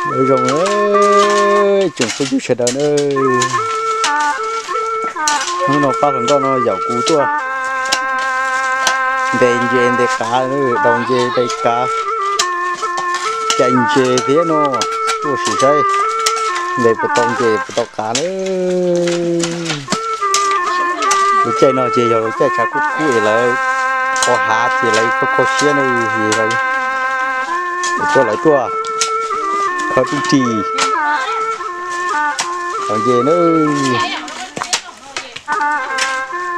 Nyob zoo tsoom phooj ywg sawv daws na, hnub no pab hluas nkauj no yaum kuv tuaj ntes ntses ntes qav, daus ntses ntes qav, cais ntses thiab no, tuaj sim saib ntes puas tau ntses puas tau qav na. Lub caij no ces yog lub caij tshav kub kub es lawv ua hav ces lawv kho kho siab na, es lawv tuaj, lawv tuaj khawb tub ris tau ntses na.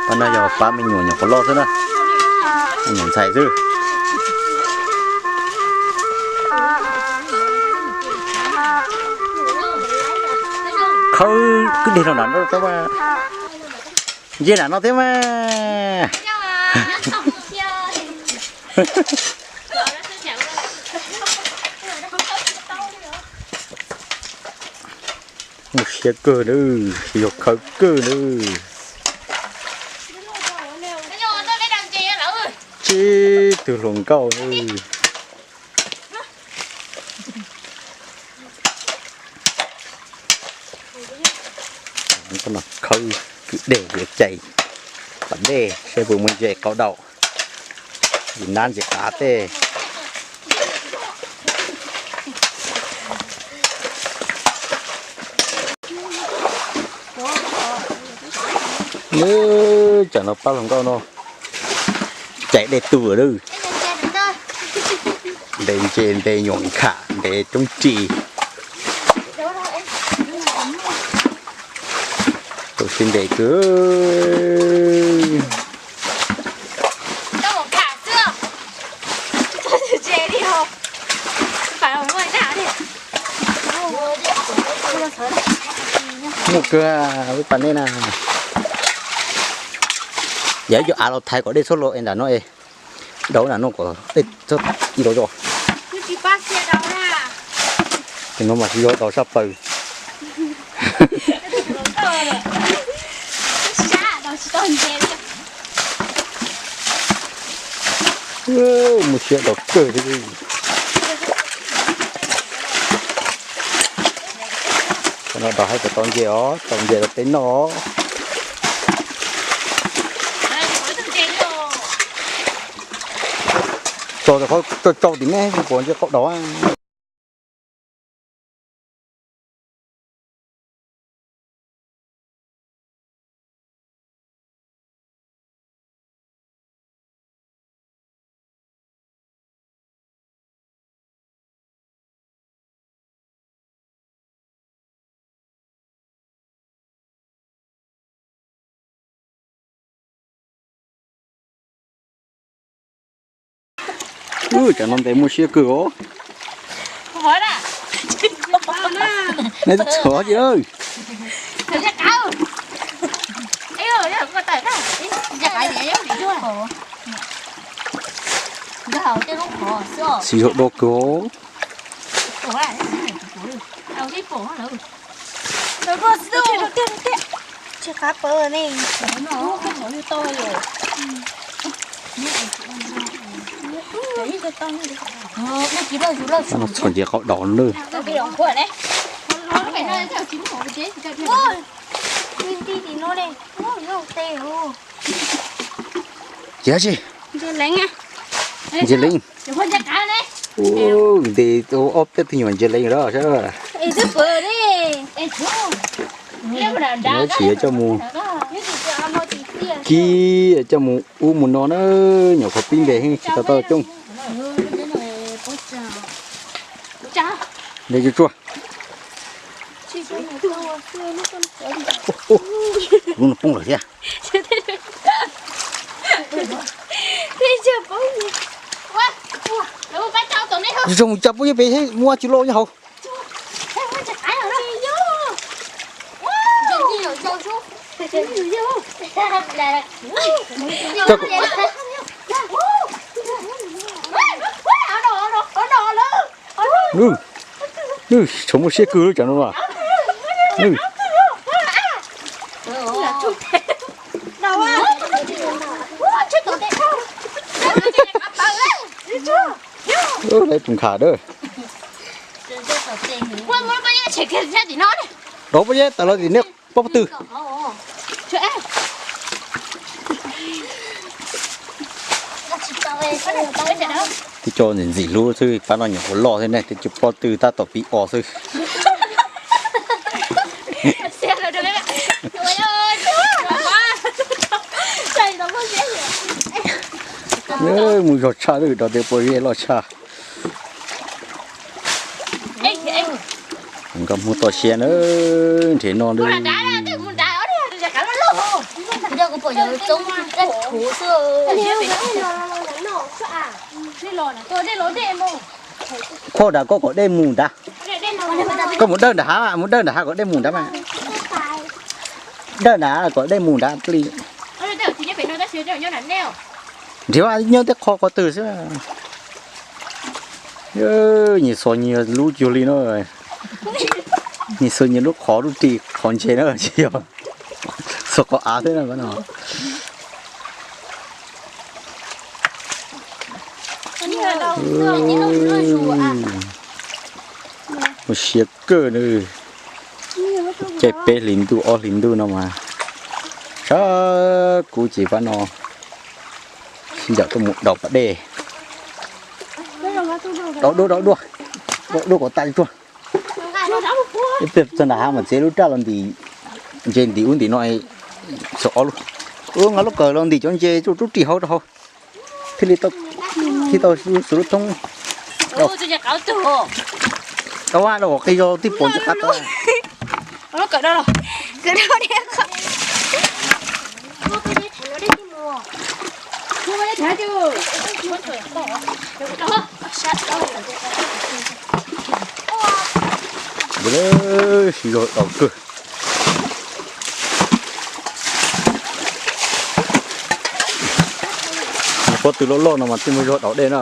Qhov no yog pab me nyuam nyuam qhuav loj xwb na, me nyuam ntxhais xwb. Khawb kwj deg los nram no, ntses nram no thiab mas. Muaj siab kawg na, yog khawb kawg na. Tsib tug hluas nkauj na. Khawb kwj deg yuav cais tom ntej saib puas muaj ntses qaub daus, vim nab ntses qav tej. Tam no pab hluas nkauj no cais dej tu lawm. Ntes ntses ntes nyuam nkham ntes tub ris. Tus sib ntes kawg. Muaj kawg lub pas nej na. Yog ib co av los thaiv kom dej txhob los es nram no es daus nram no kom dej txhob los zos. Ces no mas tsis yog daus saj plaws. Muaj siab daus kawg thiab. Qhov no daus hais tias tau ntses os, tau ntses rau peb noj os. Tso rau qhov tsau tsau tim nej puas ntses qaub daus. Ub, cov no ntes muaj siab kawg os. Nej twb txhuam tsis lawm. Xis hauv do kawg os. Txhuam ntses qaub daus na. Ces dab tsi? Ntses leev. Ntes ob peb tug nyuam ntses leev lawm sab. Tsis yuav coj mus kib, coj mus ub mus no na, nyuam qhuav pib ntes heev tsis tau tau coob. Ntes tsuag tsuag. Lub no poob lawm thiab. Tsis tso mus coj pub nyob pem thiab muab tsis loj nyob hauv. Nws tshuav muaj siab kawg lub cov no. Lawv tus nkham dawb. Rau pob zeb tawm los tim nej pob tw. Twb coj ntxim ntxim hlub xwb, pab no nyuam qhuav loj xwb ne, twb cov pob tw tab tom pib os xwb. Mus zog tshaj lawm, rau tej pob zeb loj tshaj. Nkauj Hmoob toj siab na, nrhiav noj lawm. Phauj, nrad koj kom dej mus nrad. Koj mus dawj nram hav, mus dawj nram hav kom dej mus nrad mas. Dawj nrad kom dej mus nrad plig. Nrhiav nyob tej qho qhov twg xwb. Nyias xos nyias lub cuag li no. Nyias xos nyias lub qhov lub ris qhov ntses na, tsis yog xos qhov av xwb no. Ua siab kawg na. Caij peb hlis ntuj ob hlis ntuj no mas sab kub ces pab no sib ncaim tuaj mus daus pas dej. Daus dua, daus dua, daus dua kom tas tsuag. Txog nram hav mas txiav lub raj los ntim ntses ntim ub ntim no, xov ob lub. Ua nqa lub kawm los ntim cov ntses rub rub ris hauv rau hauv. Thiaj li tau, thiaj tau xu lub thoob. Tau a, rau qhov qis zog tib pom ntsis qab tau. Ntawd lawm, siv zog daus kawg. Pob tw loj loj no mas thiaj muaj zog daus dej na.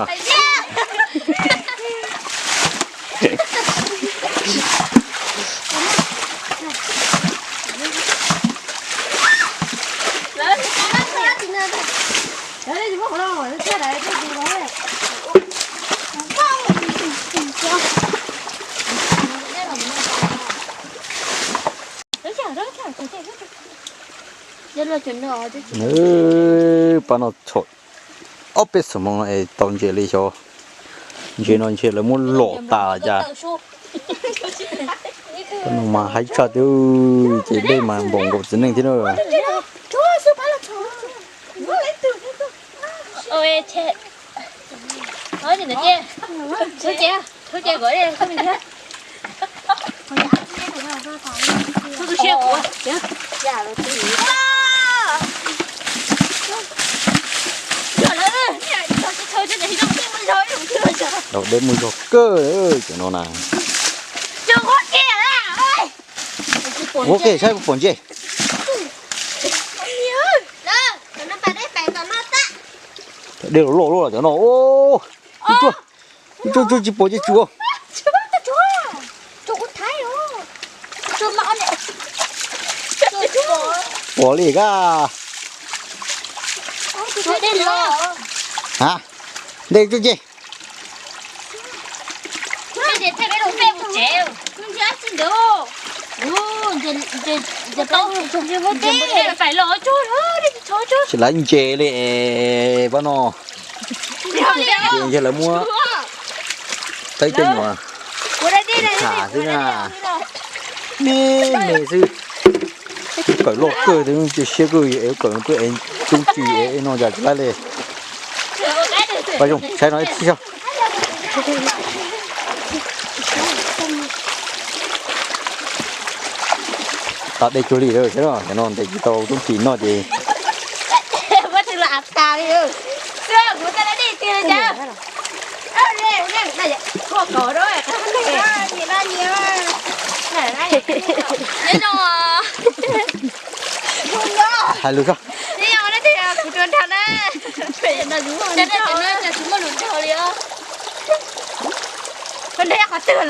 Nws pab no txhom ob peb xuab moos no es tau ntses li xyov. Ntses no ntshe lawv muab lom tas cas. Pab no mas haib tshaj twb ces dej mas npaum nkaus txiv neej thiab na. Daus dej muaj zog kawg cov no na. Ua ke saib puas pom ntses. Dej los loj luaj cov no. Tsuag tsuag tsis pom ces tsuag. Pom li ka. Ha, dej tsuag ces. Tsis laib ntses li pab no. Ces yog lawv muab tau cov nyuam tham xwb na. Me me xwb. Kawm loj kawg, cia siab kawg, kawm tuaj es tub tsis es no cas tsis laib li. Pab zoo saib no ib pliag. Tas dej cuag li lawm thiab no, cov no ntes tsis tau tub tsis noj ces. Hais lus tso.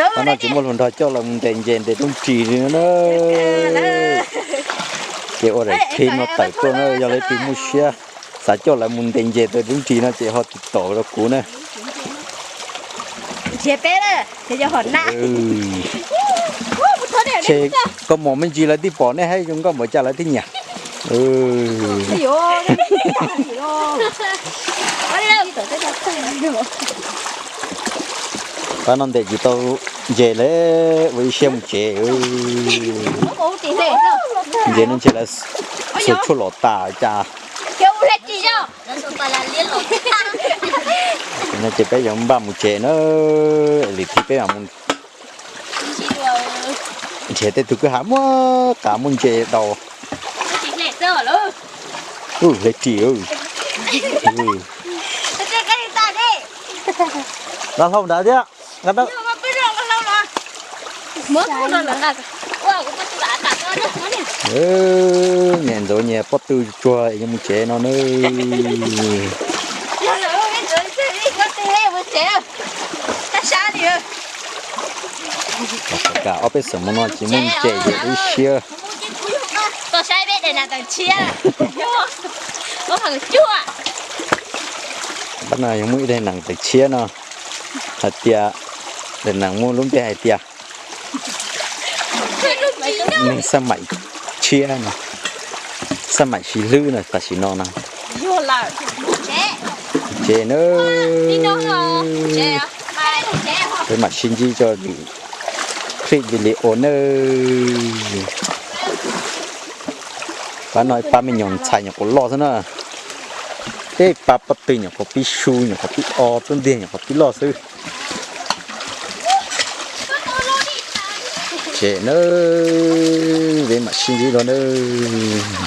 Qhov no tsis muaj hluas nraug coj los mus ntes ntses ntes tub ris li na. Ces ua daim clip no tawm tuaj na, yog leej twg muaj siab xav coj lawv mus ntes ntses rau tub ris no ces ho tiv tauj rau kuv na. Ces peb na, ces yog hom na. Ces koj mos me ntsis lawv twb pom nej haib zoo nkauj npaum cas lawv thiaj nyiam. Pab no ntes tsis tau ntses li, ua ib siab mus tsev. Ntses no ntshe lawv xuas tshuaj los tas cas. No ces peb yuav npaj mus tsev na, lwm thib peb mam mus nrhiav tej tug kwj ha muaj qav muaj ntses daus. Hle ris, nqa hlau nrad thiab. Nyias ntxuav nyias pob tw tsuag es yuav mus tsev no na. Ob peb xeem mus no tsis muaj ntses ces ib siab. Pab no yog muaj ib daim nees tawm tshiab no hais tias, daim nees muaj lub npe hais tias neeg xab maim tshiab no, xab maim sib hlwb no tam sim no na. Tsev na, peb mam sib ntsib rau lwm clip video na. Pab no ib pab me nyuam ntxhais nyuam qhuav loj xwb na. Tej pab pob tw nyuam qhuav pib su nyuam qhuav pib o, tub ntiag nyuam qhuav pib loj xwb. Tsev na, peb mam sib ntsib dua nawb.